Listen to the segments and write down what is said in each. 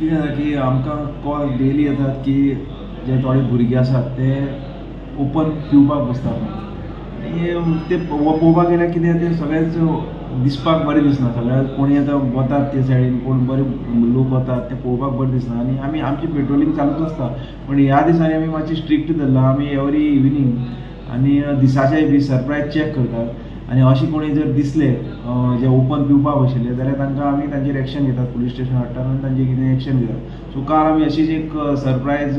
कितें जाता की आमकां कॉल डेली येतात की जे थोडे भुरगे आसात ते ओपन पिवपाक बसतात आनी ते पळोवपाक गेल्यार कितें ते सगळेच दिसपाक बरें दिसना. सगळ्या कोणी आतां वतात ते सायडीन, कोण बरे लोक वतात ते पळोवपाक बरें दिसना. आनी आमी आमची पेट्रोलिंग चालूच आसता, पूण ह्या दिसांनी आमी मातशी स्ट्रिक्ट धरला. आमी एवरी इवनींग आनी दिसाचे बी सरप्रायज चॅक करतात आनी अशें कोणी जर दिसले जे ओपन पिवपाक बशिल्ले जाल्यार तांकां आमी तांचेर एक्शन घेतात, पुलीस स्टेशन हाडटात आनी तांचेर कितें एक्शन घेतात. सो काल आमी अशीच एक सरप्रायज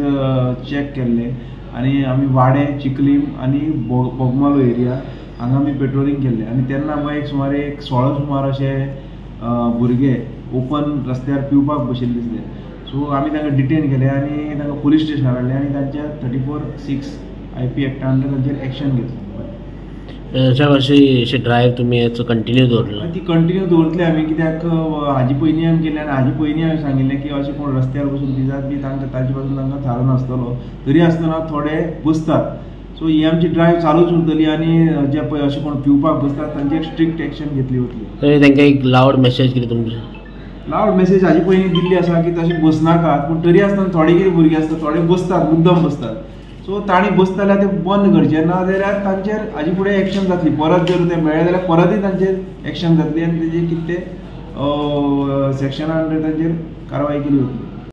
चॅक केल्ले आनी आमी वाडें, चिखलीम आनी बोगमालो एरिया हांगा आमी पेट्रोलिंग केल्लें आनी तेन्ना आमकां एक सुमार एक 16 सुमार अशे भुरगे ओपन रस्त्यार पिवपाक बशिल्ले दिसले. सो आमी तांकां डिटेन केले आनी तांकां पुलीस स्टेशनार हाडले आनी तांच्या 34(6) IP एक्टा अंडर तांचेर एक्शन घेतलें. साहेब, अशी अशी ड्रायव्ह तुमी कंटिन्यू दवरला? ती कंटिन्यू दवरतली आमी, कित्याक हाजी पयलीं आमी केल्ले आनी हाजी पयलीं हांवें सांगिल्लें की अशें कोण रस्त्यार बसून पितात बी तांकां ताजे पासून तांकां थारो नासतलो, तरी आसतना थोडे बसतात. सो ही आमची ड्रायव्ह चालूच उरतली आनी जे पळय अशें कोण पिवपाक बसतात तांचेर स्ट्रिक्ट एक्शन घेतली वतली. तरी तांकां एक लावड मेसेज कितें तुमची? लावड मेसेज हाजी पयलीं दिल्ली आसा की तशें बसनाकात, पूण तरी आसतना थोडे कितें भुरगे आसतात थोडे बसतात, मुद्दम बसतात. सो तांणी बसता जाल्यार ते बंद करचें, ना जाल्यार तांचेर हाजे फुडें एक्शन जातली. परत जर ते मेळ्ळे जाल्यार परतूय तांचेर एक्शन जातली आनी तेजेर कितें ते सेक्शना अंडर तांचेर कारवाय केली वतली.